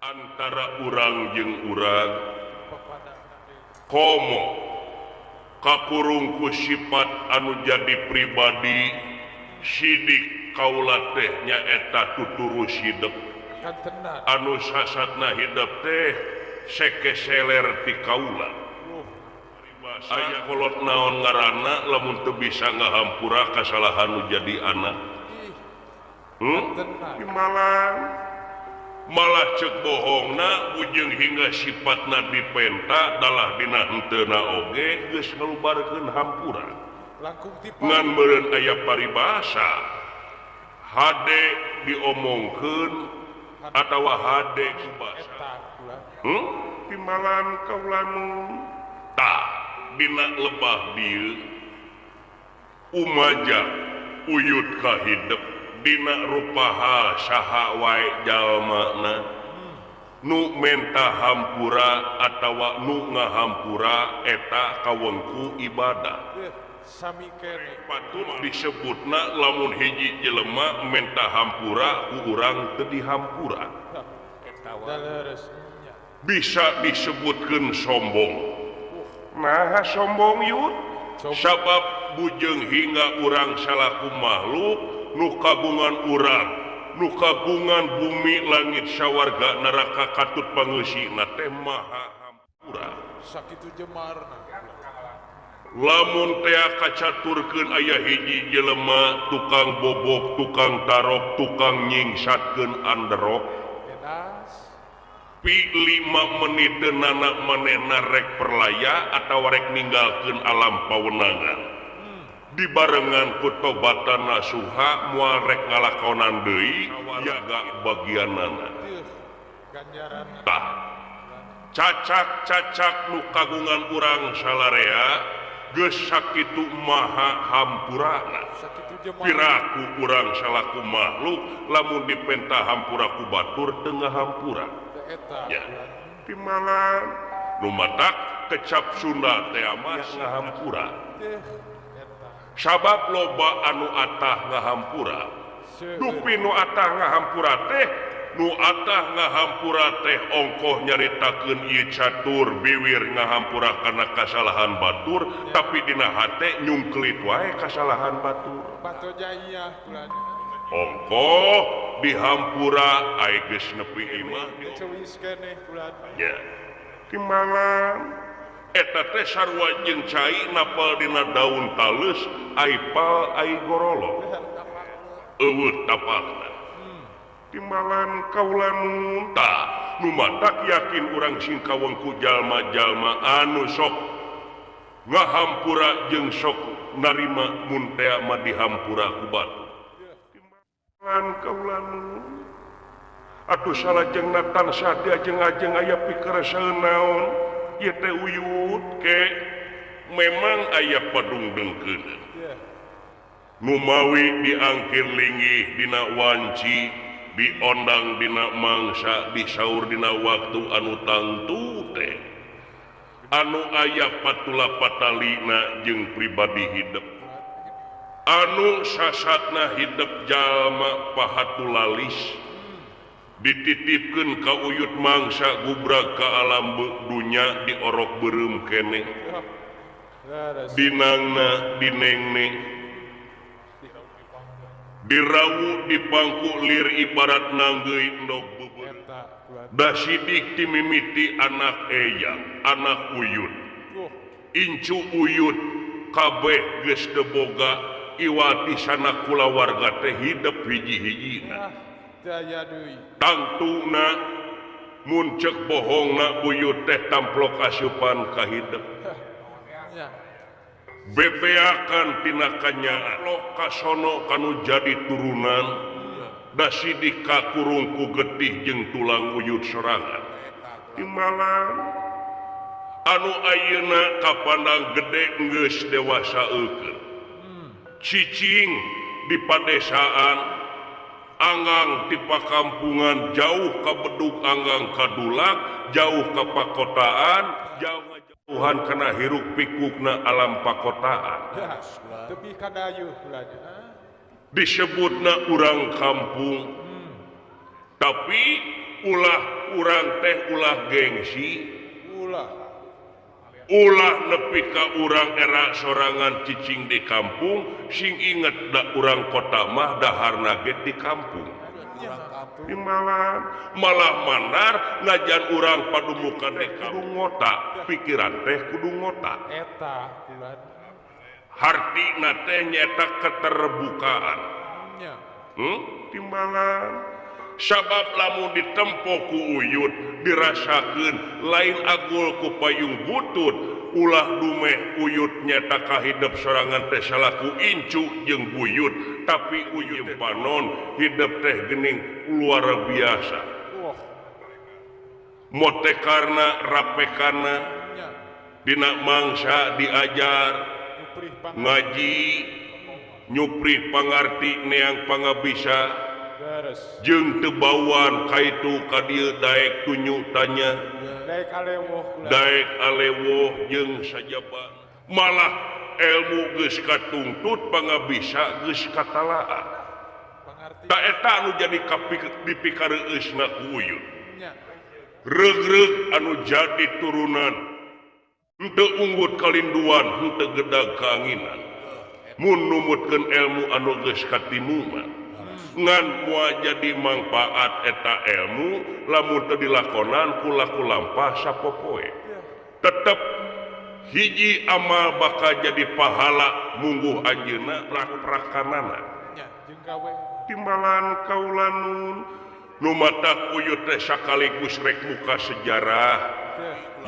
Antara urang jeung urang komo kakurung ku sifat anu jadi pribadi sidik kaula teh nyaeta tuturu sidep anu sasatna hidep teh sekeseler ti kaula. Aya kolot naon ngaranna lamun teu bisa ngahampura kasalahan nu jadi anak. Malah malah cek bohongna ujung hingga sifatna dipenta dalah dina henteuna oge geus ngalubarkeun hampura. Ngan meureun aya paribasa hade diomongkeun atawa hade kubasa. Timbalan kaulamu tah dina lebah dieu umaja uyut ka hidep dina rupaha saha wae jalmana nu menta hampura atawa nu ngahampura eta kawengku ibadah. Patut disebutna lamun hiji jelema menta hampura ku urang teu dihampura. Bisa disebutkeun sombong. Nah sombong yut sabab bujeng hingga urang salaku makhluk nu kagungan urang nu kagungan bumi langit sawarga neraka katut pangeusina teh maha hampura. Sakitu jemarna. Lamun tea kacaturkeun aya hiji jelema tukang bobok, tukang tarok, tukang nyingsatkeun anderok. Pi 5 menit nana manehna rek perlaya atawa rek ninggalkeun alam pawenangan. Dibarengan ku tobatan nasuha moal rek ngalakonan deui jaga bagianana. Tah cacak-cacak nu kagungan urang salarea geus sakitu maha hampurana. Piraku urang salaku makhluk lamun dipenta hampura ku batur teu ngahampura. Ya timbalan nu matak kecap Sunda teh mah ngahampura. Sabab loba anu atah ngahampura. Dupi nu atah ngahampura teh nu atah ngahampura teh ongkoh nyaritakeun ieu catur biwir ngahampura kana kasalahan batur tapi dina hate nyungkelit wae kasalahan batur. Ongkoh dihampura ai geus nepi imah. Ya timbalan eta teh sarua jeung cai napal dina daun taleus ai pal ai gorolong eueuh tapakna. Timbalan kaula tah nu matak yakin urang sing kawengku jalma-jalma anu sok ngahampura jeung sok narima mun tea mah dihampura ku batu. Timbalan kaula atuh salajengna tansah diajeng-ajeng aya pikeresaeun naon ieu teh uyut ke memang aya padungdengkeun nu mawi diangkir linggih dina wanci diondang dina mangsa disaur dina waktu anu tangtu teh anu aya patula patalina jeung pribadi hidep anu sasatna hidep jalma pahatulalis dititipkeun ka uyut mangsa gubrag ka alam dunya diorok beureum keneh dinangna dinengne dirawu di pangku lir ibarat nanggeui endog beubeut. Da sidik timimiti anak eyang anak uyut incu uyut kabeh geus teu boga iwati sana kulawarga teh hidep hiji-hijina. Tangtuna mun ceuk bohongna uyut teh tamplok asupan ka hidep. Bebeakan tina kanyaan kasono kanu jadi turunan da sidik kakurung ku getih jeung tulang uyut sorangan. Timbalan anu ayeuna kapandang gede geus dewasa eukeun cicing di padesaan anggang di pakampungan jauh ka bedug anggang ka dulak jauh ka pakotaan jauh Tuhan kena hiruk pikukna alam pakotaan. Disebutna urang kampung tapi Ulah urang teh ulah gengsi ulah ulah nepi ka urang era sorangan cicing di kampung sing inget da urang kota mah daharna ge di kampung timbalan malah mandar najan urang padumukan teh kudu ngota pikiran teh kudu ngota eta hartina teh nyaeta keterbukaan timbalan sabab lamun ditempo ku uyut dirasakeun lain agul ku payung butut ulah dumeh uyut nyata kahidep sorangan teh salaku incu jeung buyut tapi uyut panon hidep teh geuning luar biasa mote karena rapekana dina mangsa diajar ngaji nyuprih pangarti neang pangabisa jeung teu bauan kaitu ka dieu daek tunyu tanya daek alewoh jeung sajaba malah ilmu geus katungtut pangabisa geus katalaa ta eta anu jadi dipikareusna ku uyut reug-reug anu jadi turunan henteu unggut kalinduan henteu gedag kaanginan mun numutkeun ilmu anu geus katimuman ngan moal jadi mangpaat eta ilmu lamun teu dilakonan ku laku lampah sapopoe tetep hiji amal bakal jadi pahala mungguh anjeunna prak-prakanana timbalan kaula nun nu matak uyut teh sakaligus rek muka sejarah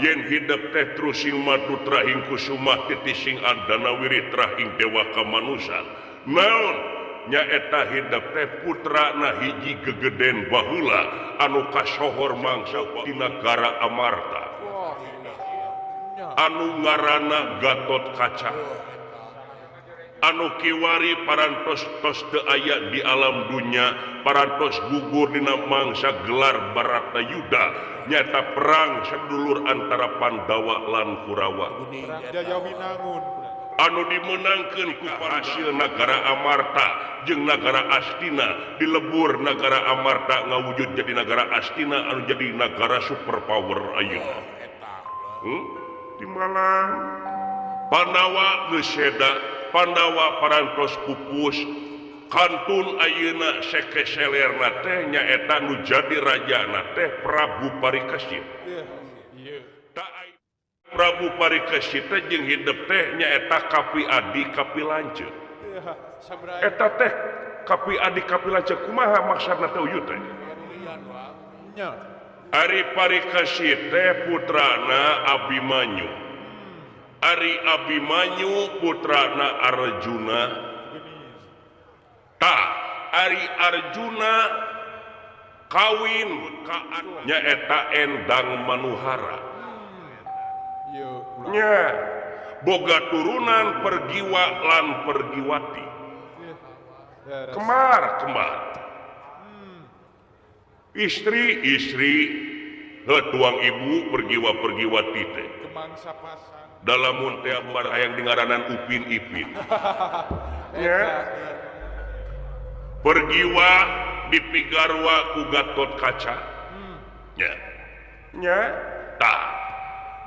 yen hidep teh trusing madu trahing kusumah titising andana wiri trahing dewa kamanusan naon nyaeta hidep teh putrana hiji gegeden baheula anu kasohor mangsa di nagara Amarta anu ngaranna Gatot Kaca anu kiwari parantos tos teu aya di alam dunya parantos gugur dina mangsa gelar Baratayuda nyata perang sedulur antara Pandawa lan Kurawa anu dimenangkeun ku hasil nagara Amarta jeung nagara Astina dilebur nagara Amarta ngawujud jadi nagara Astina anu jadi nagara superpower ayeuna timbalan Pandawa geus seda Pandawa parantos pupus kantun ayeuna sekeselerna teh nyaeta nu jadi rajana teh Prabu Parikesit. Prabu Parikesit teh jeung hidep teh nyaeta Kapi Adi Kapi Lanceuk. Eta teh Kapi Adi Kapi Lanceuk kumaha maksudna teh uyut teh? Ari Parikesit teh putrana Abimanyu. Ari Abimanyu putrana Arjuna. Tah Ari Arjuna kawin ka nyaeta Endang Manuhara. Nya boga turunan Pergiwa lan Pergiwati. Kemar-kemar. Istri-istri heuh tuang ibu Pergiwa Pergiwati teh. Dalamun teh bar hayang dingaranan Upin Ipin. Nya Pergiwa dipigarwa ku Gatot Kaca. Nya. Nya tah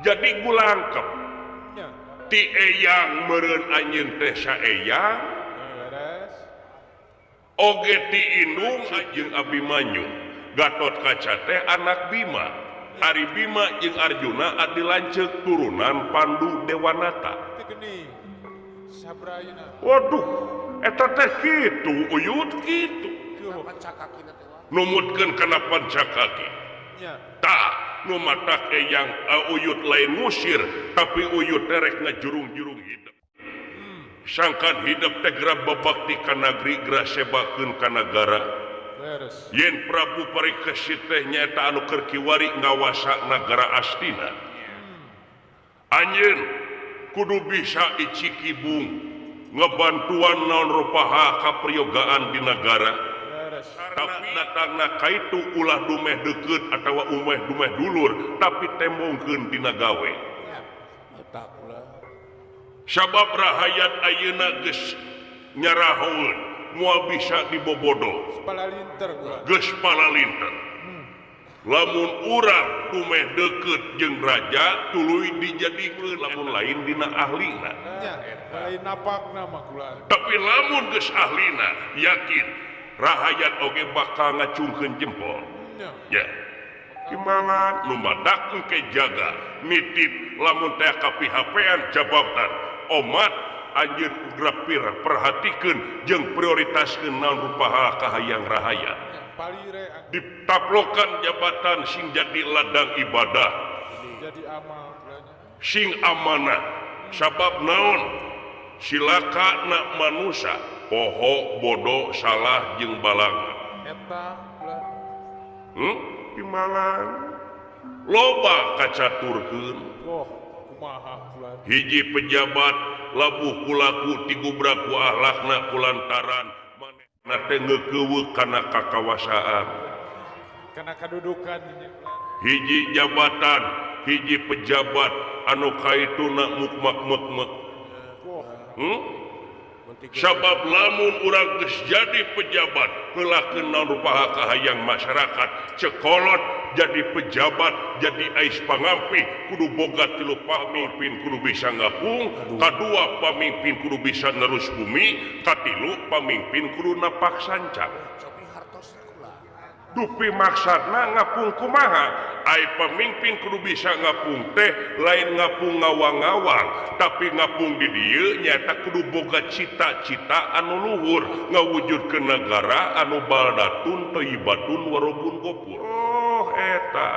jadi gulangkep ti eyang meureun anjeun teh saeyang oge ti indung jeung Abimanyu. Gatot Kaca teh anak Bima. Ari Bima jeung Arjuna adi lanceuk turunan Pandu Dewanata. Waduh eta teh kitu uyut kitu numutkeun kana pancakaki. Tah nu matak eyang uyut lain ngusir tapi uyut teh rek ngajurung-jurung hidep. Sangkan hidep teh geura babakti ka nagri geura sebakeun ka nagara. Yen Prabu Parikesit teh nyaeta anu keur kiwari ngawasa nagara Astina. Anjeun kudu bisa icikibung ngebantuan naon rupaha kapriyogaan di nagara. Tapi datangna kaitu ulah dumeh deukeut atawa umeh dumeh dulur tapi tembongkeun dina gawe. Sabab rahayat ayeuna geus nyarahoeun moal bisa dibobodo. Geus palalinter. Lamun urang dumeh deukeut jeung raja tuluy dijadikeun lamun lain dina ahlina. Lain napakna mah kula. Tapi lamun geus ahlina yakin rahayat oge bakal ngacungkeun jempol. Ya. Gimana nu madak engke jaga nitip lamun teh ka PHP-an jabatan omat anjeun ugra perhatikeun jeung prioritaskeun naon rupa kahayang rahayat. Ditaplokan jabatan sing jadi ladang ibadah, jadi amal, sing amanah. Sabab naon silaka nak manusia poho bodoh salah jeung balangan. Eta di Malang loba kacaturkeun. Oh, kumaha hiji pejabat labuh kulaku tigubrak ku akhlakna kulantaran manehna teh ngeukeue kana kakawasaan, kana kadudukan. Hiji jabatan, hiji pejabat anu kaituna mukmak-mukmek. Sabab lamun urang geus jadi pejabat heulakeun naon rupa kahayang masyarakat cekolot jadi pejabat jadi ais pangampih kudu boga tilu pamimpin kudu bisa ngapung, kadua pamimpin kudu bisa nerus bumi, katilu pamimpin kudu napak sancang. Dupi maksudna ngapung kumaha? Ai pamimpin kudu bisa ngapung teh lain ngapung ngawang-ngawang, tapi ngapung di dieu nyaeta kudu boga cita-cita anu luhur ngawujudkeun negara anu baldatun thayyibatun warobun gofur. Oh eta.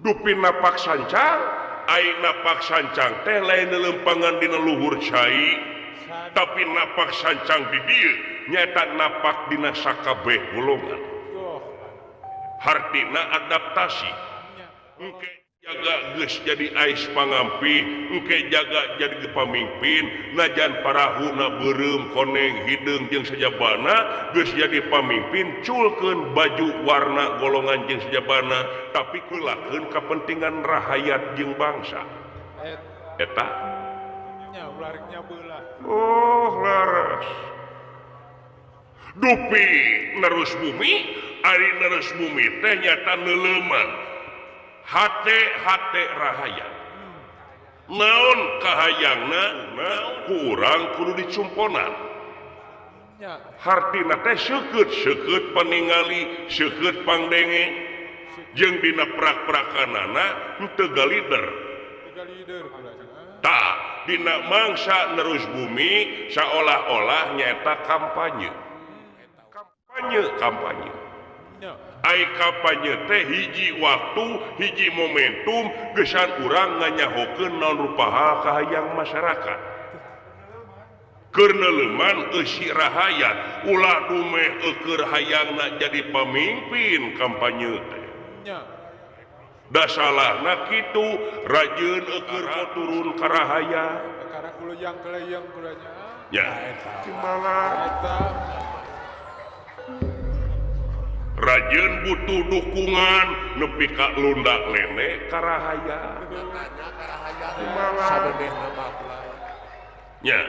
Dupi napak sancang, ai napak sancang teh lain lelempangan dina luhur cai, tapi napak sancang di dieu nyaeta napak dina sakabeh golongan. Hartina adaptasi. Engke jaga geus jadi ais pangampih, engke jaga jadi pamimpin, najan parahuna beureum koneng hideung jeung sajabana geus jadi pamimpin culkeun baju warna golongan jeung sajabana, tapi kulakeun kapentingan rahayat jeung bangsa. Eta nya ulariknya beula. Oh, laras. Dupi nerus bumi, ari nerus bumi teh nyata neuleuman hate-hate rahayat. Naon kahayangna ku urang kudu dicumponan. Hartina teh seukeut-seukeut paningali, seukeut pangdenge, jeung dina prak-prakanana henteu galider. Tah, dina mangsa nerus bumi saolah-olah nyaeta kampanye. Kampanye ai kampanye teh hiji waktu hiji momentum gesan urang nganyahokeun naon rupa hal kahayang masyarakat keur neuleuman eusi rahayat ulah dumeh eueur hayangna jadi pamimpin kampanye teh da salahna kitu rajeun eueur turun ka rahayat ya eta rajin butuh dukungan nepi ka lundak lene karahaya nya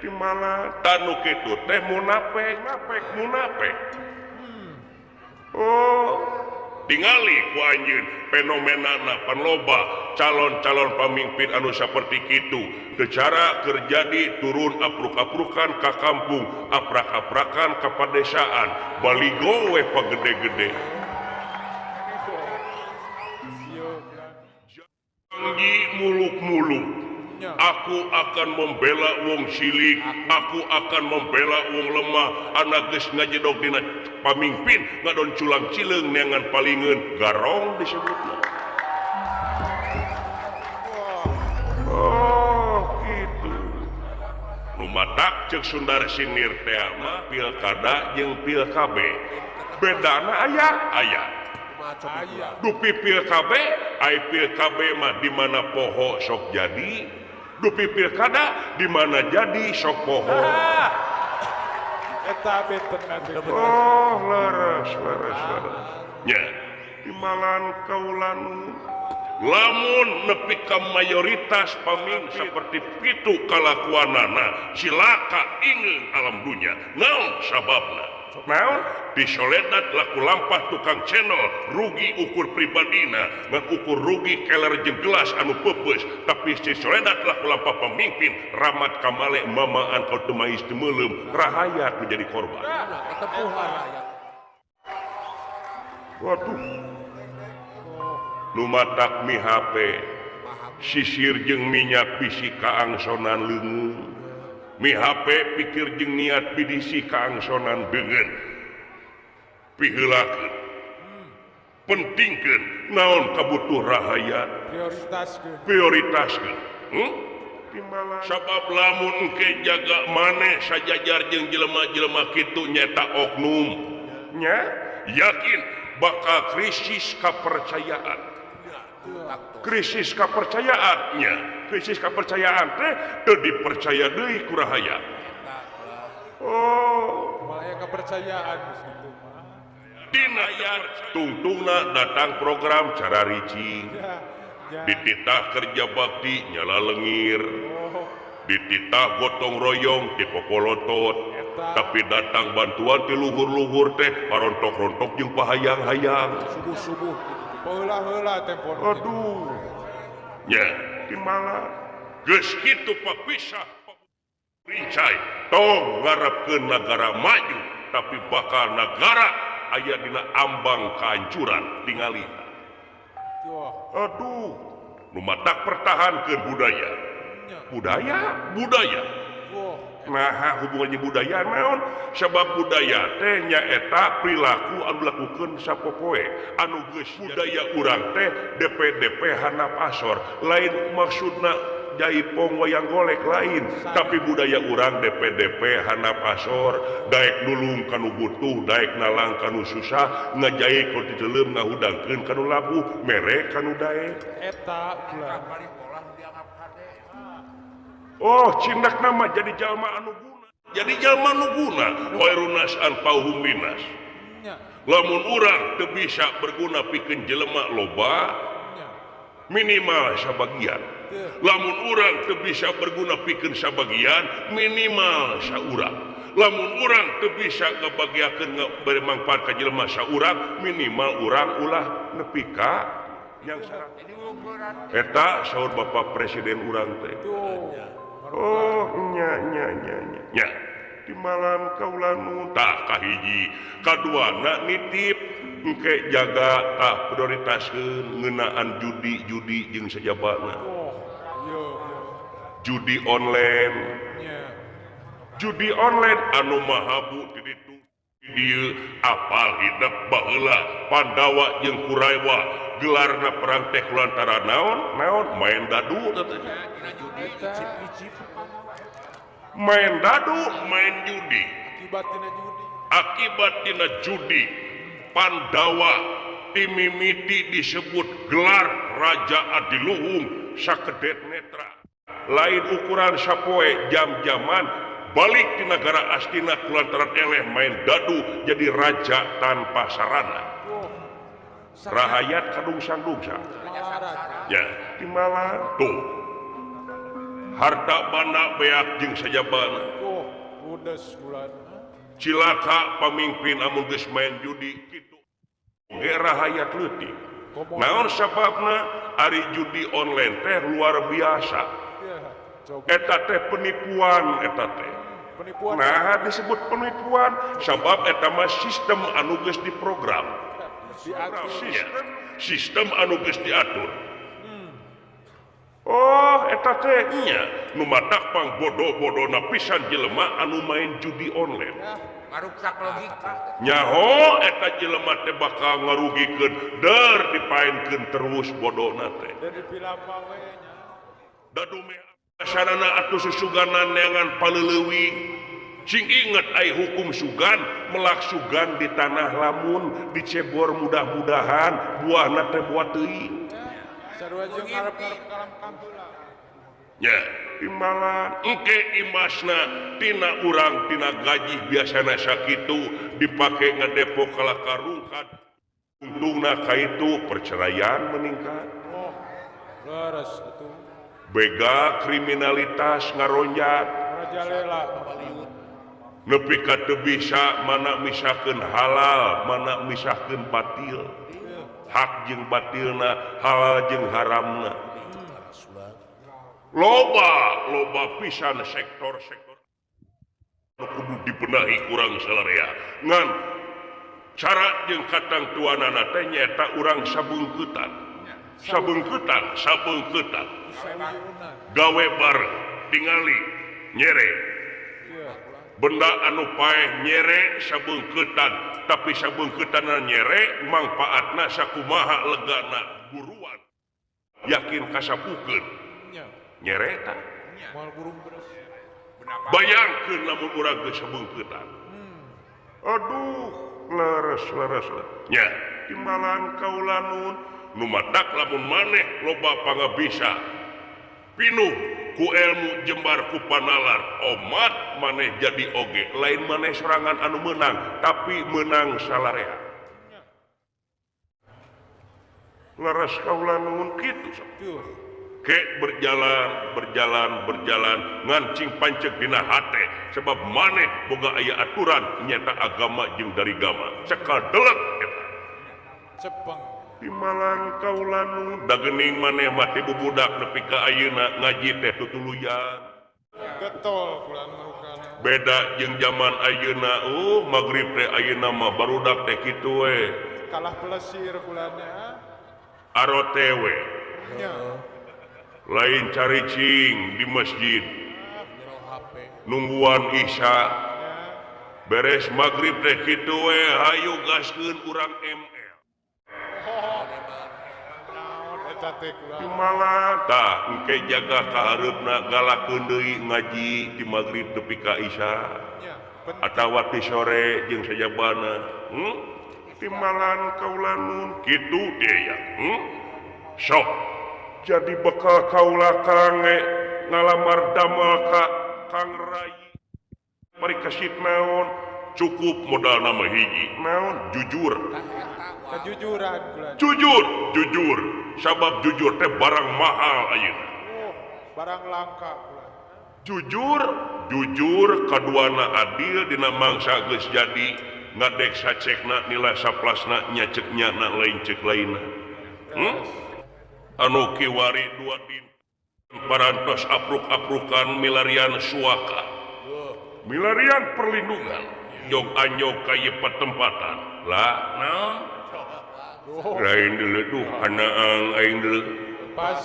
timala tanu kitu teh munafik napek munafik. Oh tingali ku anjeun fenomenana pan loba calon-calon pamimpin anu saperti kitu secara kerjadi turun apruk-aprukan ka kampung, aprak-aprakan ka padesaan, baligo we pagede-gede. Janji muluk-muluk, aku akan membela wong cilik, aku akan membela wong lemah, anak geus ngajedog dina pamimpin ngadon culang cileung neangan palingeun garong disebutna. Oh gitu. Nu matak ceuk Sundar Sinir teh mah pilkada jeung pil KB. Bedana aya aya. Dupi pil KB, ai pil KB mah di mana poho sok jadi, dupi pilkada di mana jadi sok poho. Eta benten. Oh leres leres leres. Nya, di malan kaulanu Lamun nepi ka mayoritas pamimpin seperti pitu kalakuanana cilaka ingeun alam dunya. Naon sababna? Naon? Disoledat laku lampah tukang channel rugi ukur pribadina mengukur rugi keler jeung gelas anu peupeus tapi si soledat laku lampah pemimpin ramat kamale mamaan kau teu mais teu meuleum rahayat menjadi korban. Waduh. Lumatak mi HP sisir jeung minyak bisi kaangsonan leungeun mi HP pikir jeung niat bidisi kaangsonan beungeun piheulakeun pentingkeun naon kabutuh rahayat prioritaskeun sabab lamun engke jaga maneh sajajar jeung jelema-jelema kitu nyaeta oknum nya yakin bakal krisis kepercayaan. Krisis kepercayaannya, krisis kepercayaan teh teu dipercaya deui ku rahayat. Oh, malah kepercayaan geus kitu mah. Dina tungtungna datang program cara ricing. Dititah kerja bakti nyala lengir. Dititah gotong royong ti popolotot. Tapi datang bantuan ti luhur-luhur teh parontok-rontok jeung pahayang-hayang. Subuh-subuh heula-heula tempon. Aduh. Nya, timala geus kitu papisah rincai tong ngarepkeun nagara maju tapi bakal nagara aya dina ambang kehancuran tingali. Aduh, nu matak pertahankeun budaya. Budaya, budaya. Nah, hubungannya budaya naon? Sebab budaya teh nyaeta perilaku anu dilakukeun sapopoe. Anu geus budaya urang teh DPDP handap asor. Lain maksudna jaipong wayang golek lain, tapi budaya urang DPDP handap asor, daek nulung kanu butuh, daek nalang kanu susah, ngajae ku diteleum ngahudangkeun kanu labuh, mere kanu daek. Eta Oh, cindak nama jadi jalma anu guna. Jadi jalma anu guna, khairunas anfa'uhum linnas. Lamun urang teu bisa berguna pikeun jelema loba, minimal sabagian. Lamun urang teu bisa berguna pikeun sabagian, minimal saurang. Lamun urang teu bisa ngabagiakeun bere mangfaat ka jelema saurang, minimal urang ulah nepi ka yang sarang. Eta saur Bapak Presiden urang teh. Oh nya nya nya nya nya timbalan kaula nu tah kahiji kaduana nitip engke jaga tah prioritaskeun ngeunaan judi-judi jeung sajabana. Judi online. Judi online anu mahabu di ditu dieu apal hidup baheula Pandawa jeung Kurawa gelarna perang teh kulantara naon naon main dadu teh. Main dadu main judi akibat tina judi Pandawa timimiti disebut gelar Raja Adiluhung sakedet netra lain ukuran sapoe jam-jaman balik di negara Astina kulantaran eleh main dadu jadi raja tanpa sarana rahayat kadungsang-dungsang ya timala tuh harta banda beak jeung sajabana cilaka pamimpin amun geus main judi kitu ge rahayat leutik naon sababna ari judi online teh luar biasa eta teh penipuan eta teh nah disebut penipuan sabab eta mah sistem anu geus diprogram sistem anu geus diatur. Oh eta teh nya nu matak pang bodoh-bodona pisan jelema anu main judi online ngaruksak logika nyaho eta jelema teh bakal ngarugikeun der dipaenkeun terus bodona teh dadume sarana atuh susuganan neangan paleuleui sing inget ai hukum sugan melak sugan di tanah lamun dicebor mudah-mudahan buahna teh buah teuing. Ya, timbalan engke imbasna tina urang tina gaji biasana sakitu dipake ngadepo kalah karungkat untungna ka itu perceraian meningkat. Leres atuh. Bega kriminalitas ngaronjat. Marajalela. Nepi ka teu bisa mana misahkeun halal, mana misahkeun batil. Hak jeung batilna, halal jeung haramna. Loba, loba pisan sektor-sektor nu kudu dibenahi kurang salarea. Ngan cara jeung katang tuanana teh nyaeta urang sabungkeutan. Sabungkeutan, sabungkeutan. Gawe bareng, tingali nyere. Benda anu paeh nyere sabungkeutan, tapi sabungkeutanna nyere mangpaatna sakumaha legana buruan. Yakin kasapukeun. Nyere eta. Bayangkeun lamun urang geus sabungkeutan. Aduh, leres-leres. Nya, timbalan kaula nun nu matak lamun maneh loba pangabisa. Pinuh ku ilmu jembar ku panalar omat maneh jadi oge lain maneh serangan anu menang tapi menang salarea. Leres kaula nuhun kitu ke berjalan berjalan berjalan ngancing pancek dina hate sebab maneh boga aya aturan nyata agama jeung dari gama cekal delek eta cepeng timbalan kaula nun da geuning maneh mah ti bubudak nepi ka ayeuna ngaji teh tutuluyan getol kula mah beda jeung zaman ayeuna magrib teh ayeuna mah barudak teh kitu we kalah pelesir kulana arote we lain caricing di masjid nungguan isya beres magrib teh kitu we hayu gaskeun urang ML malah tah engke jaga kahareupna galakeun deui ngaji di magrib nepi ka isya atawa ti sore jeung sajabana timbalan kaula nun kitu teh ya sok jadi bekal kaula kange ngalamar damel ka Kang Rai mari kasit naon cukup modal nama hiji naon jujur kejujuran jujur jujur sabab jujur teh barang mahal ayeuna barang langka jujur jujur kaduana adil dina mangsa geus jadi ngadek sacekna nilai saplasna nya ceuk nyana lain ceuk lainna anu kiwari dua dinten parantos apruk-aprukan milarian suaka milarian perlindungan jog anyog ka ieu patempatan lah naon lain deuleu duh hanaang aing deuleu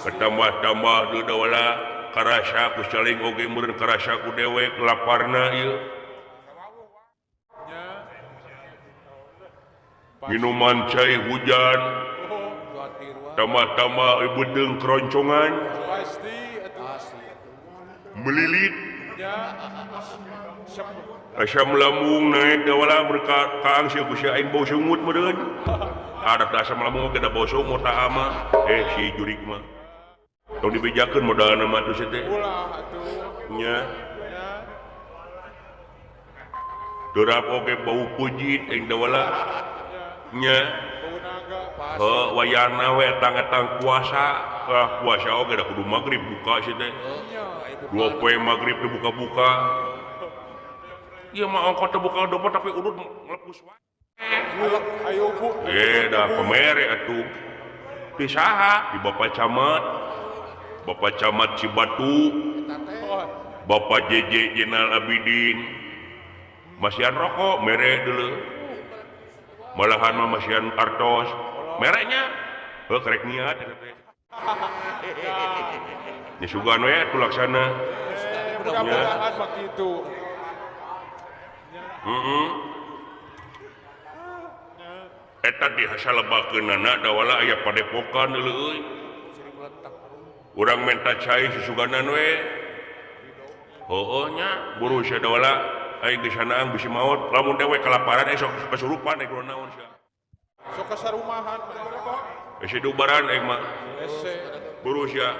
ketambah-tambah deuleu dawala karasa ku saling oge meureun karasa ku dewek laparna ieu minuman cai hujan tambah-tambah ibu deung keroncongan melilit asam lambung naik dawala berka kaang sia ku sia aing bau sungut meureun ada asam lambung oge da bau sungut ta ama si jurig mah tong dibejakeun modalna mah atuh teh ulah atuh nya dorap oge bau pujit aing dawala nya heuh wayana we tang-tang puasa puasa oge da kudu magrib buka sia teh dua poe magrib teu buka-buka ieu mah ongkoh teu buka dompet tapi udud nglepus wae ayo bu da pamere atuh ti saha di Bapak Camat Cibatu Bapak JJ Jenal Abidin masihan rokok mere deuleu malahan mah masihan artos mereknya heuh karek niat eta teh nya sugan we atuh laksana mudah-mudahan mah kitu eta dihasalebakeunana dawala aya padepokan deuleu euy urang menta cai susuganan we heueuh nya buru sia dawala aing geus sanaang bisi maot lamun dewek kalaparan sok kasurupan aing naon sia sok kasarumahan hese dubaran aing mah buru sia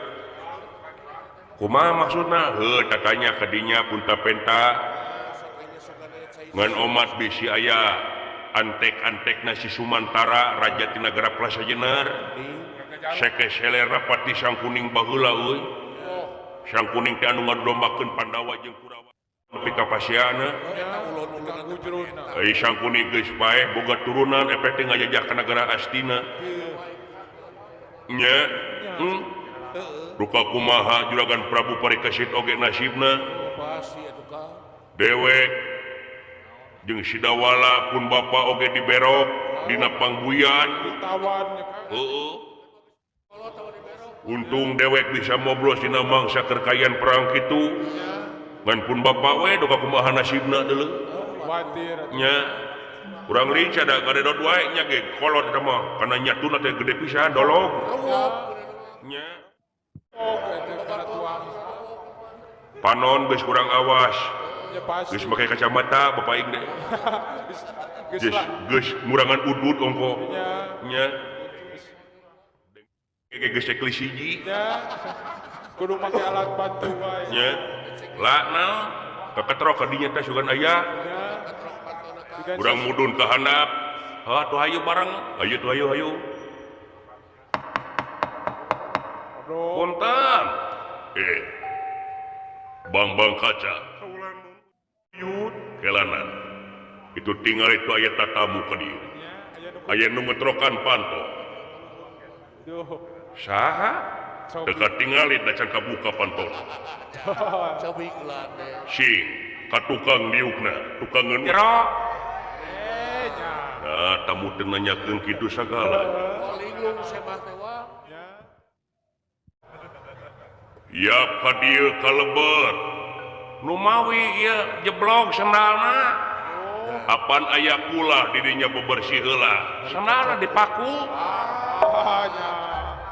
kumaha maksudna heuh tatanya ka dinya punta-penta ngan omat bisi aya Antek-antek nasi Sumantara raja ti nagara Plaza Jenar. Seke selera pati Sang Kuning baheula euy. Sang Kuning teh anu ngadombakeun Pandawa jeung Kurawa nepi ka Pasiana. Ai Sang Kuning geus paeh boga turunan efek teh ngajajah ka nagara Astina. Nya. Duka kumaha Juragan Prabu Parikesit oge nasibna. Dewek jeung Sidawala pun bapa oge diberok dina pangbuyan. Heeh. Untung dewek bisa moblos dina mangsa kerkayan perang kitu. Ngan pun bapa we duka kumaha nasibna deuleu. Nya. Urang lincah da gadedot wae nya ge kolot eta mah kana nyatuna teh gede pisan dolog. Nya. Panon geus kurang awas. Geus make kacamata bapak aing deh. Geus ngurangan udud ongko. Nya. Ge geus ceklis hiji. Kudu make alat bantu wae. Nya. La naon? Kaketrok ka dinya teh sugan aya. Urang mudun ka handap. Ha tuh hayu bareng. Hayu tuh hayu hayu. Punten. Bang-bang kaca. Yut kelanan. Itu tinggal itu aya tatamu ka dieu. Aya nu ngetrokan panto. Saha? Teu tingali da can kabuka panto. Sing ka tukang diukna, tukang ngeun. Nah, tamu teu nanyakeun kitu sagala. Ya ka dieu kalebet. Numawi ieu jeblog sendalna. Apan aya kula didinya bebersih heula. Sendalna dipaku.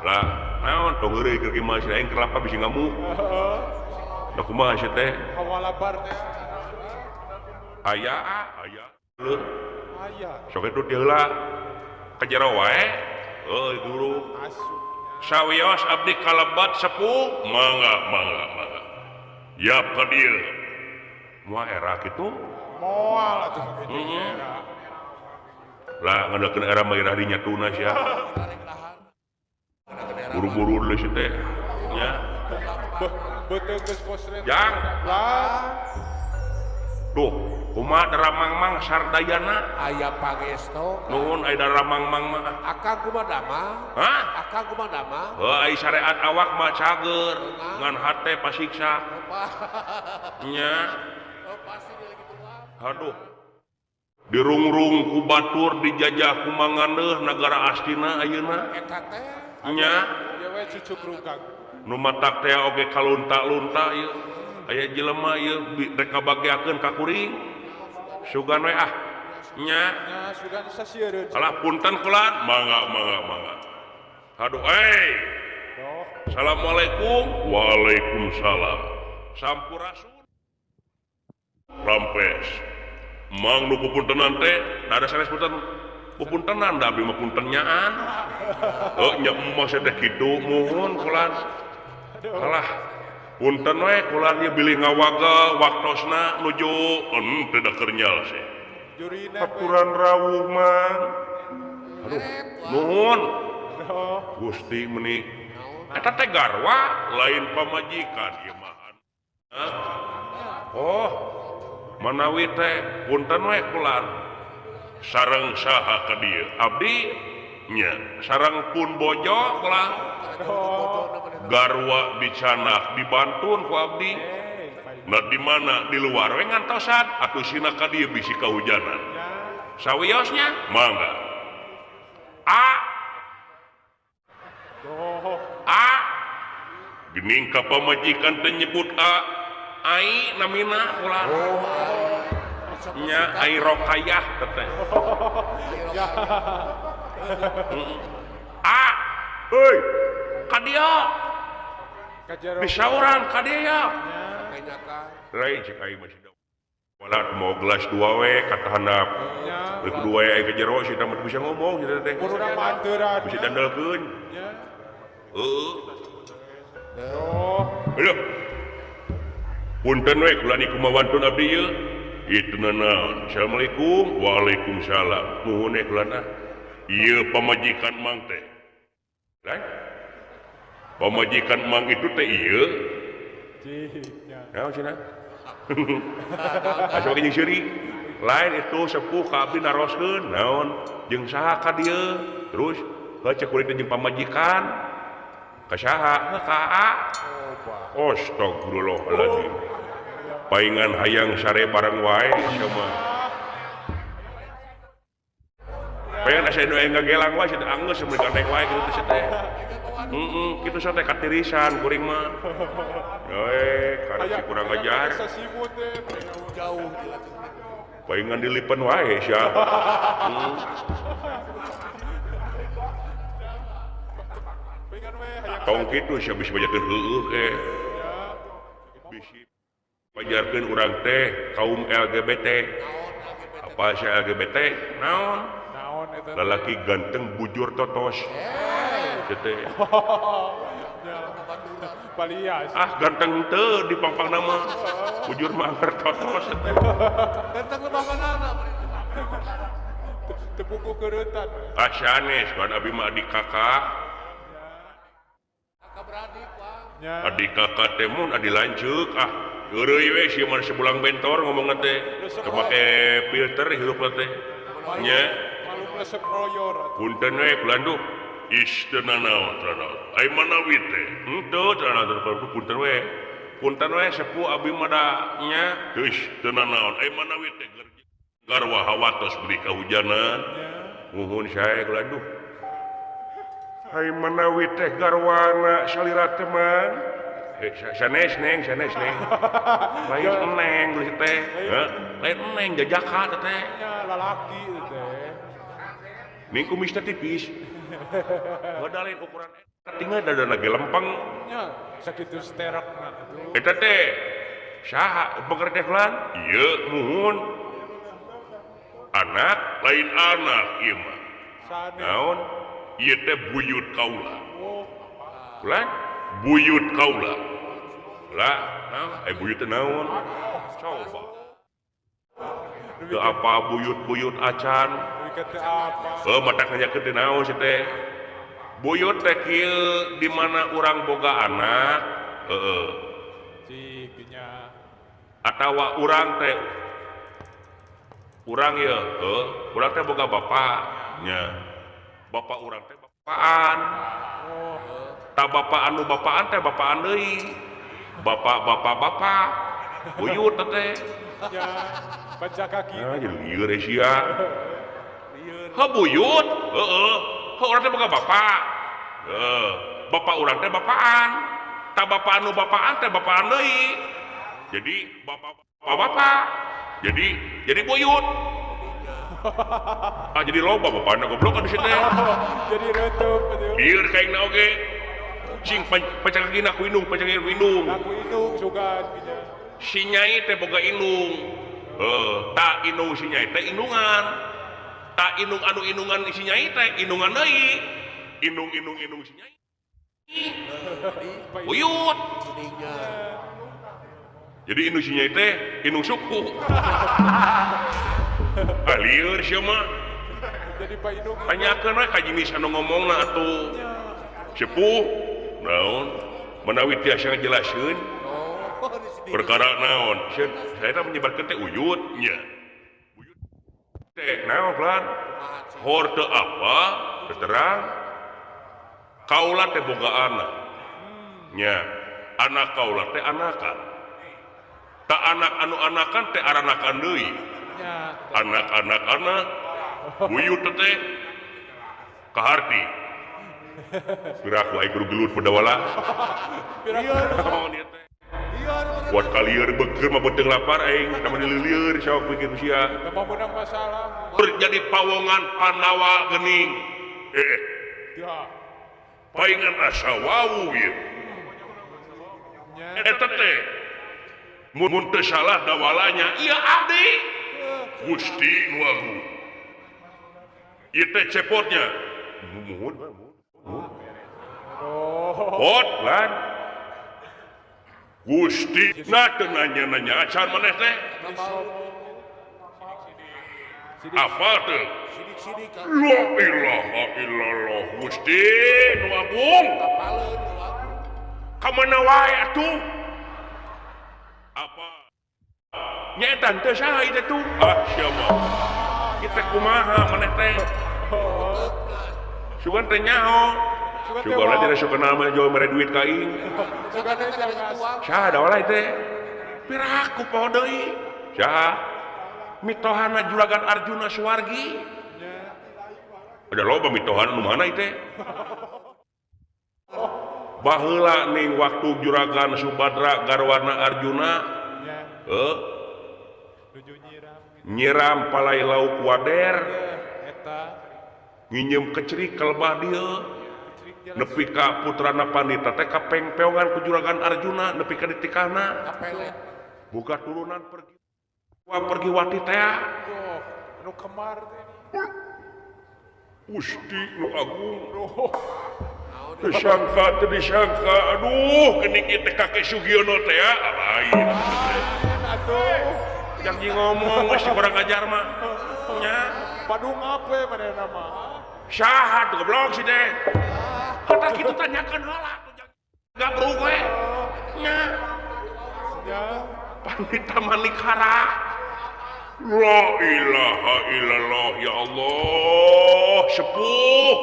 Lah, naon tong heureuy keur imah si aing kelapa bisi ngamuk. Da kumaha sia teh? Hawalabar teh. Aya, aya. Leuh. Aya. Sok itu heula ka jero wae. Euy guru. Sawios abdi kalebat sepuh, mangga mangga mangga. Yap ka dieu. Moal era kitu? Moal atuh era. Lah ngadakeun era mah ira dinya tuna sia. Buru-buru deui si teh. Nya. Beuteung geus kosret. Jang. Lah. Duh, kumaha daramang-mang Sardayana? Aya pangesto. Nuhun aya daramang-mang mah. Akang kumaha damang? Hah? Akang kumaha damang? Heuh, ai syariat awak mah cager, ngan hate pasiksa. Nya. Aduh. Dirungrung ku batur dijajah ku manganeuh nagara Astina ayeuna. Eta teh. Nya. Ieu we cucuk rungkag. Nu matak teh oge kalunta-lunta ieu. Aya jelema ieu rek ngabageakeun ka kuring. Sugan we ah. Nya. Nya sugan sasiereun. Alah punten kula, mangga mangga mangga. Aduh euy. Assalamualaikum. Waalaikumsalam. Sampurasun. Rampes. Mang nu pupuntenan teh, da ada sanes punten. Pupuntenan da abdi mah punten nyaan. Heuh nya emas teh kitu muhun kula. Alah punten we kula ieu bilih ngawaga waktosna nuju teu da kernyal sih. Aturan rawuh mang. Aduh, nuhun. Gusti meuni eta teh garwa lain pamajikan ieu mah. Oh, manawi teh punten we kula. Sareng saha ka dieu? Abdi nya sareng pun bojo kula. Garwa dicanak dibantun ku abdi. Nah di mana di luar we ngantosan atuh sina ka dieu bisi kahujanan. Sawiosnya mangga. A A gening ka pamajikan teh nyebut A ai namina kula. Nya ai Rokayah teh. A euy ka dieu. Bisauran ka dieu. Lain cek aing mah wala mau gelas dua we kata handap. Rek dua we ka jero si mah bisa ngomong si teh. Bisa dandalkeun. Heeh. Oh. Aduh. Punten we kula niku mah wantun abdi ieu. Itu naon. Assalamualaikum. Waalaikumsalam. Nuhun kulana. Ieu pamajikan mang teh. Lain. Pamajikan mang itu teh ieu. Naon cenah? Asa make jeung seuri. Lain itu sepuh ka abdi naroskeun naon jeung saha ka dieu. Terus heuh cek kuring teh jeung pamajikan. Ka saha? Ka A. Astagfirullahaladzim. Paingan hayang sare bareng wae sia mah. Paingan asa nu aya ngagelang wae sia teh anggeus mun gandeng wae kitu teh teh. Heeh, kitu sia teh katirisan kuring mah. Oe, karek kurang ajar. Paingan dilipen wae sia. Tong kitu sia bisa bajakeun heueuh eh. Bisi pajarkeun urang teh kaum LGBT. Apa sia LGBT? Naon? Lalaki ganteng bujur totos. Teh. Ah ganteng teu di pangpang nama. Bujur mah anggar totos teh. Ganteng lebanganana. Teu puguh keuretan. Ah sanes kan abi mah adik kakak. Adik kakak teh mun adi lanceuk ah heureuy we sia mah sebulang bentor ngomongna teh. Teu make filter hirup teh. Nya. Punten we kulanduh. Is teu nanaon teu nanaon. Ai manawi teh. Henteu teu nanaon punten we. Punten we sepuh abi mah da nya. Geus teu nanaon. Ai manawi teh garwa hawatos beli kahujanan. Muhun sae kulanduh. Ai manawi teh garwana salira teh mah. Sanes neng, sanes neng. Lain eneng geus teh. Heuh, lain eneng jajaka teh teh. Nya lalaki teh. Ning kumisna tipis. Modal lain ukuran tinggal dadana ge lempeng. Nya sakitu sterekna atuh. Eta teh saha beker teh lan? Ieu muhun. Anak lain anak ieu mah. Naon? Ieu teh buyut kaula. Ulah buyut kaula. Lah, naon? Eh buyut teh naon? Coba. Teu apa buyut-buyut acan? Heuh, matak nanyakeun teh naon si teh? Buyut teh kieu di mana urang boga anak, heueuh. Cik nya. Atawa urang teh urang ieu, heuh, urang teh boga bapak nya. Bapak urang teh bapaan. Ta bapak anu bapaan teh bapaan deui. Bapak-bapak bapak. Buyut teh. Ya, baca kaki. Ah, jadi lieur sia. Heuh buyut, heueuh. Heuh urang teh boga bapak. Heuh, bapak urang teh bapaan. Ta bapak anu bapaan teh bapaan deui. Jadi bapak bapak. Jadi buyut. Ah jadi loba bapana goblok anu teh. Jadi reuteuk atuh. Lieur ka aingna oge. Cing pacakina ku indung, pacakina ku indung. Ku indung sugan. Si nyai teh boga indung. Heuh, ta indung si nyai teh indungan. Ta indung anu indungan si nyai teh indungan deui. Indung indung indung si nyai. Buyut. Jadi indung si nyai teh indung suku. Ah lieur sia mah. Jadi pa indung. Tanyakeun we ka jenis anu ngomongna atuh. Sepuh naon menawi tiasa ngajelaskeun. Perkara naon? Saya teh menyebarkeun teh uyut nya. Uyut teh naon pelan? Hor teu apa? Terang. Kaula teh boga anak. Nya. Anak kaula teh anakan. Ta anak anu anakan teh aranakan deui. Anak-anak anak buyut teh kaharti. Piraku aing kudu gelut pedawala. Naon ieu teh? Buat kalieur beukeur mah beuteung lapar aing nama dililieur sok pikir sia. Teu meunang masalah. Jadi pawongan Pandawa geuning. Ya. Paingan asa wau ieu. Eta teh mun teu salah dawalanya ieu abdi. Gusti nu agung. Ieu teh cepotnya. Muhun muhun. Pot lan. Gusti nah teu nanya-nanya acan maneh teh. Apa teu? La ilaha illallah Gusti nu agung. Ka mana wae atuh? Apa? Nya eta teu saha ieu tuh? Ah sia mah. Kita kumaha maneh teh? Sugan teh nyaho. Sugan teh sok kenal mah jual mere duit ka aing. Sugan teh saha da walai teh? Piraku poho deui. Saha? Mitohana Juragan Arjuna Suwargi. Ada loba mitohana nu mana teh? Baheula ning waktu Juragan Subadra garwana Arjuna nyiram palai lauk wader nginjem kecrik kalbah dieu nepi ka putrana Pandita teh kapengpeongan ku Juragan Arjuna nepi ka ditikahna buka turunan pergi wah pergi wati teh nu kemar teh Gusti nu agung teu sangka teu disangka aduh geuning ieu teh kakek Sugiono teh lain atuh janji ngomong geus kurang ajar mah nya padungap we manehna mah saha tuh goblok si teh kata kitu tanyakeun heula gabrug we nya Pandita Manikara La ilaha illallah ya Allah sepuh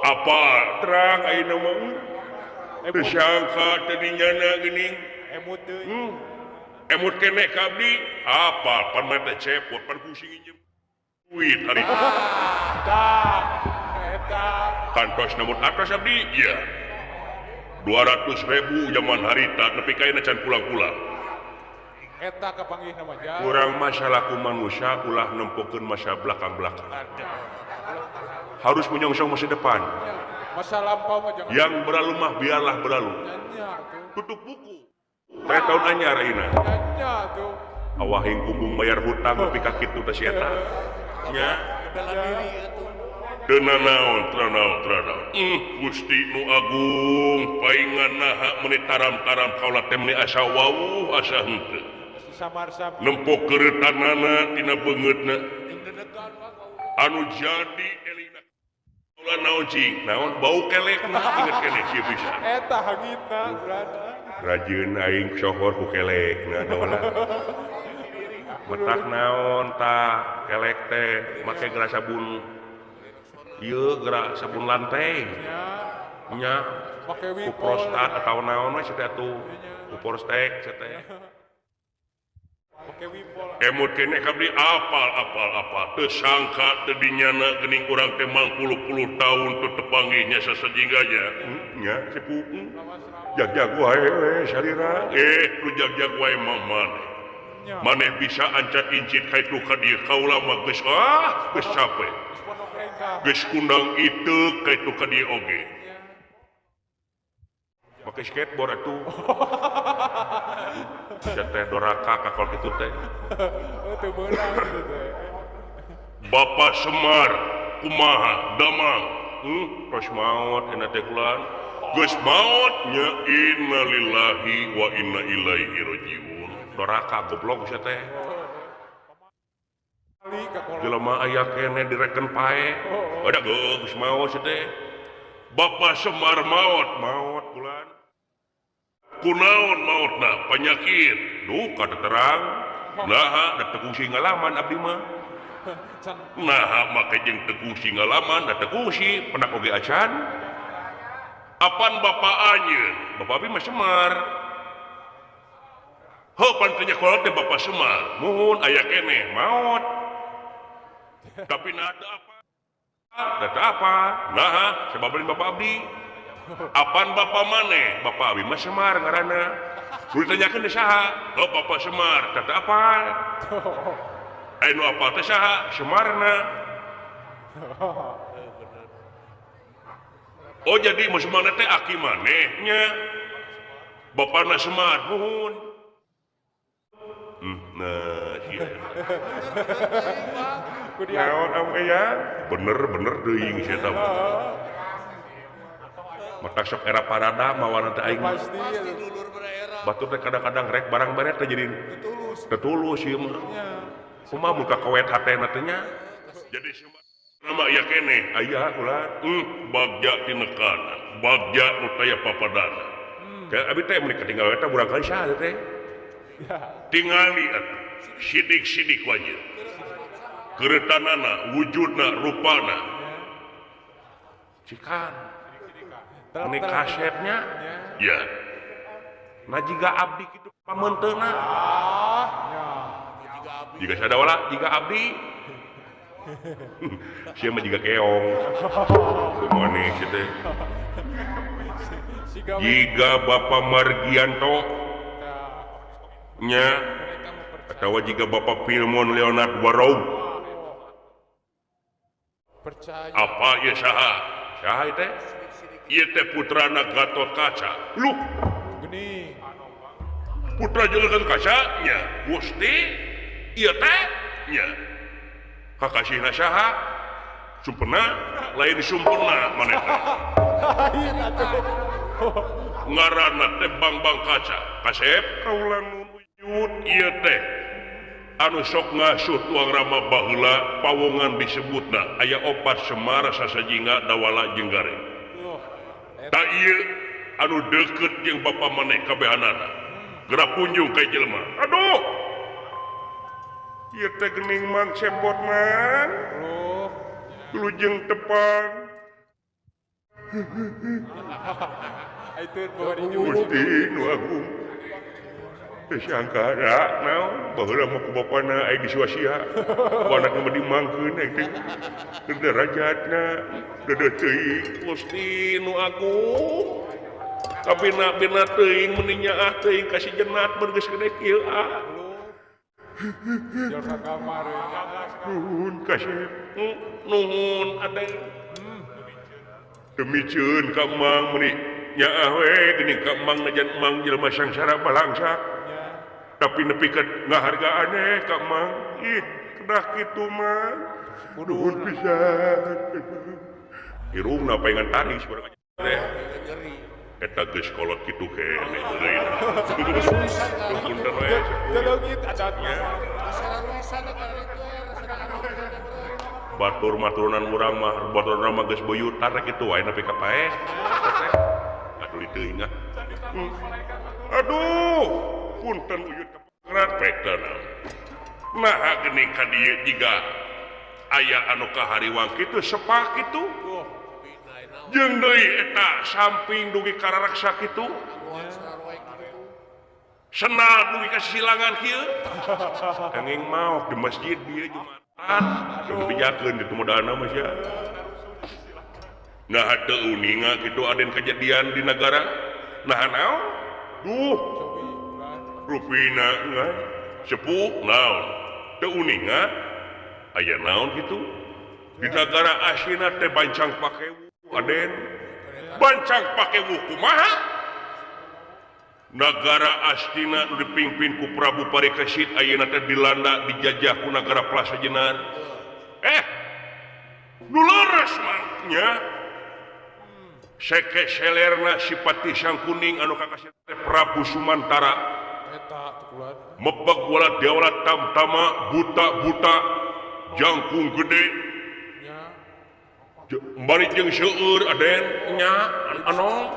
apa terang ayeuna mah teu sangka teu dinyana geuning emut deui emut keneh ka abdi apa pan mah teh cepot pan pusing injem duit hari tah eta kantos nomor atas abdi iya 200.000 zaman harita nepi ka ayeuna can pulang-pulang eta kapanggih nama jauh. Kurang masalahku manusia ulah nempokeun masa belakang-belakang. Harus menyongsong masa depan. Masa lampau mah jangan. Yang berlalu mah biarlah berlalu. Tutup buku. Teh tahun anyar ayeuna. Awahing kumbung bayar hutang nepi ka kitu teh si eta. Nya. Teu nanaon, teu naon, teu naon. Gusti nu agung paingan naha meuni taram-taram kaula teh meuni asa wawuh asa henteu. Nempok keretanana tina beungeutna anu jadi elina ulah naon cing naon bau kelekna inget keneh sieun pisan eta hangitna rajin aing sohor ku kelekna dola metak naon tah kelek teh make geura sabun ieu geura sabun lantai nya ku prostat atawa naon we teh atuh ku prostek teh Emut keneh abdi apal apal apal teu sangka teu dinyana geuning urang teh mangpuluh-puluh tahun teu tepanggih nya sasajingganya nya sepuh jag-jag wae we salira lu jag-jag wae mah maneh maneh bisa ancat incit ka itu ka dieu kaula mah geus ah geus capek geus kundang iteuk ka itu ka dieu oge make skateboard atuh teh doraka ka kalau kitu teh. Bapak Semar kumaha damang tos maot eta teh kulan geus maot nya innalillahi wa inna ilaihi rajiun doraka goblok sia teh jelema aya keneh direken pae ada geus maot sia teh Bapak Semar maot maot kulan kunaon maotna penyakit duh kada terang naha da teu kungsi ngalaman abdi mah naha make jeung teu kungsi ngalaman da teu kungsi penak oge acan apan bapak anjeun bapak abdi mah Semar heuh pan teh nyakola teh bapak Semar muhun aya keneh maot tapi nah teu apa da teu apa naha sabab bapak abdi Apaan bapak maneh? Bapak abi mah Semar ngaranna. Kudu ditanyakeun teh saha? Oh bapak Semar, teh apa? Aya nu apal teh saha? Semarna. Oh jadi mun Semarna teh aki maneh nya. Bapana Semar, nuhun. Nah, sia. Naon am ya? Bener-bener teuing sia tah. Mata sok era parada mawana teh aing pasti batur teh kadang-kadang rek barang bare teh jadi tetulus ieu mah kumaha mun kakawet hatena teh nya Jadi nama aya keneh aya ulah bagja tinekana bagja nu taya papadana. Kayak abi teh mun katinggal eta urang kali saha teh. Tingali atuh sidik-sidik wajah. Keretanana wujudna rupana. Cikan. Ini kasepnya ya. Nah jika abdi kitu pameunteuna. Jika sadawala jika abdi. Sia mah jiga keong. Kumaha sia teh. Jiga Bapak Margianto nya atawa jiga Bapak Filmon Leonard Warau. Percaya. Apa ieu saha? Saha ieu teh? Ieu teh putrana Gatotkaca. Luh. Geuning. Putra jeung Gatotkaca nya. Gusti ieu teh nya. Kakasihna saha? Sumpena lain sumpena maneh teh. Ngaranna teh Bangbang Kaca. Kasep kaula nu uyut ieu teh. Anu sok ngasuh tuang rama baheula pawongan disebutna aya opat Semar Sasajinga Dawala jeung Gareng. Ta ieu anu deukeut jeung bapa maneh kabehanana. Geura punjung ka jelema. Aduh. Ieu teh geuning Mang Cepot man. Lujeng tepang. Gusti nu agung. Teu sangkara naon baheula mah ku bapana aya disia-sia. Ku anakna mah dimangkeun ai teh. Teu derajatna deudeuh teuing. Gusti nu agung. Kabina-bina teuing meni nyaah teuing ka si Jenat mun geus gede kieu ah. Nuhun kasep. Nuhun adeng. Demiceun ka Mang meuni nyaah we geuning ka Mang najan Mang jelema sangsara balangsa. Tapi nepi ka ngahargaan ka Mang. Ih, kedah kitu Mang. Nuhun pisan. Irungna paengan taris barang teh. Eta geus kolot kitu keneh deui. Punten we. Leungit adatna. Batur maturunan urang mah batur mah geus buyutan rek kitu wae nepi ka paeh. Atuh diteuing ah. Aduh, punten uyut kaperat pek naha geuning ka dieu jiga aya anu kahariwang kitu sepak kitu. Jeung deui eta samping dugi kararaksa kitu. Senal dugi ka silangan kieu. Enging maok di masjid dieu Jumatan. Teu dibejakeun ditu modalna mah sia. Nah teu uninga kitu aden kejadian di nagara. Nah naon? Duh. Rupina ngan sepuh naon? Teu uninga aya naon kitu? Di nagara asina teh bancang pake aden. Bancang pake kumaha? Nagara Astina nu dipimpin ku Prabu Parikesit ayeuna teh dilanda dijajah ku nagara Plaza Jenar. Nu leres mah nya. Seke selerna Sipati Sangkuning anu kakasih teh Prabu Sumantara. Mebeg wala dewala tamtama buta-buta jangkung gede. Bari jeung seueur aden nya anu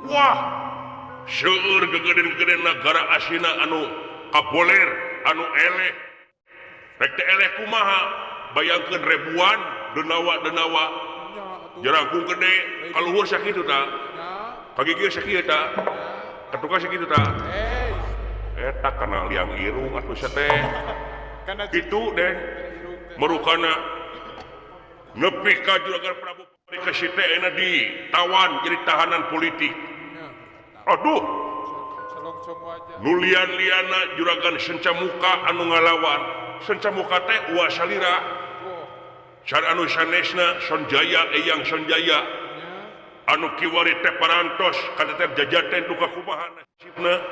wah seueur gegeden-gegeden nagara asina anu kaboler anu eleh rek teh eleh kumaha bayangkeun ribuan denawa-denawa jarangkung gede kaluhur sakitu ta kagigir sakieu ta katuka sakitu ta eta kana liang irung atuh sia teh kitu deh merukana nepi ka juragan Prabu Parikesit teh ayeuna ditawan jadi tahanan politik. Aduh. Nulian-liana juragan Senca Muka anu ngalawan. Senca Muka teh uwa salira. Can anu sanesna Sonjaya Eyang Sonjaya. Anu kiwari teh parantos kana teh jajaten duka kumaha nasibna.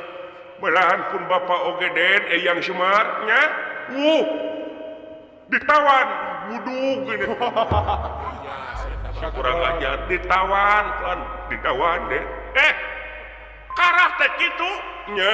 Belahan pun bapa oge den Eyang Semar nya. Ditawan wudhu gini. Kurang ajar ditawan kan ditawan deh. Karah teh kitu nya.